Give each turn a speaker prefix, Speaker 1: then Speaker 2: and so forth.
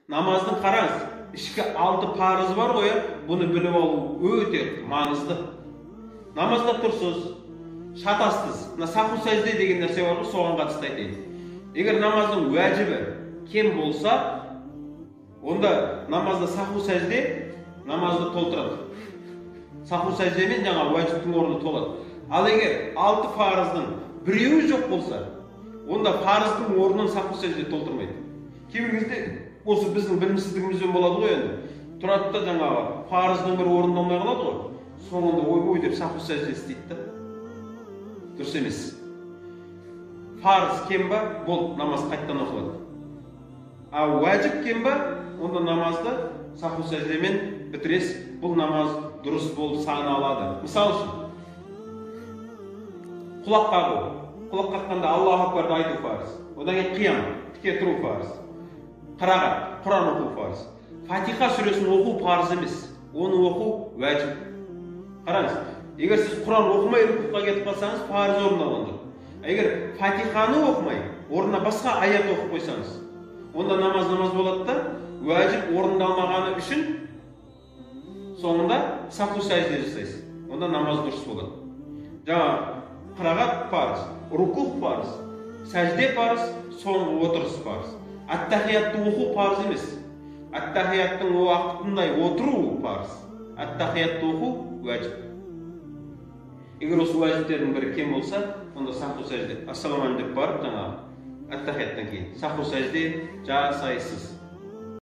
Speaker 1: Намаздың, қараңыз, ішкі 6 парызы бар ғой, бұны біліп алу өте маңызды. Намазда тұрсыз, шатастыз. Мына саху сәжде деген нәрсе бар ғой, соған қатысты айтайын. Егер намаздың уәжібі кем болса, онда намазда саху сәжде намазды толтырады. Саху сәждемен жаңа уәжіптің орны толады. Ал егер 6 парыздың біреуі жоқ болса, онда парыздың орнын саху сәжде толтырмайды. Кейбір кезде осы біздің білімсіздігімізден болады ғой енді. Тұрады да жаңағы парыздың бірі орындалмай қалады ғой. Соңында ой-ой деп саху сәжде істейді да. Дұрыс емес. Парыз кем ба, болды, намаз қайтадан оқылады. А уәжіп кем ба, онда намазды саху сәждемен бітіресіз. Бұл намаз дұрыс болып саналады. Мысал үшін, құлақ қағу. Құлақ қаққанда Аллаху акбарды айту парыз. Одан кейін қиям, тіке тұру парыз. Қырағат, Құран оқу парыз. Фатиха сүресін оқу парыз емес. Оны оқу уәжіп. Қараңыз, егер сіз Құран оқымай рукуға кетіп қалсаңыз, парыз орындалған жоқ. Егер Фатиханы оқымай, орнына басқа аят оқып қойсаңыз, онда намаз намаз болады да, уәжіп орындалмағаны үшін соңында саху сәжде жасайсыз. Онда намаз дұрыс болады. Жаңа қырағат парыз, рукух парыз, сәжде парыз, соңғы отырыс парыз. Аттахиятты оқу парыз емес. Аттахияттың уақытындай отыру парыз. Аттахиятты оқу уәжіп. Егер осы уәжіптердің бірі кем болса, онда саху сәжде ассалаумағалейкум деп барып, жаңағы аттахияттан кейін саху сәжде жасайсыз.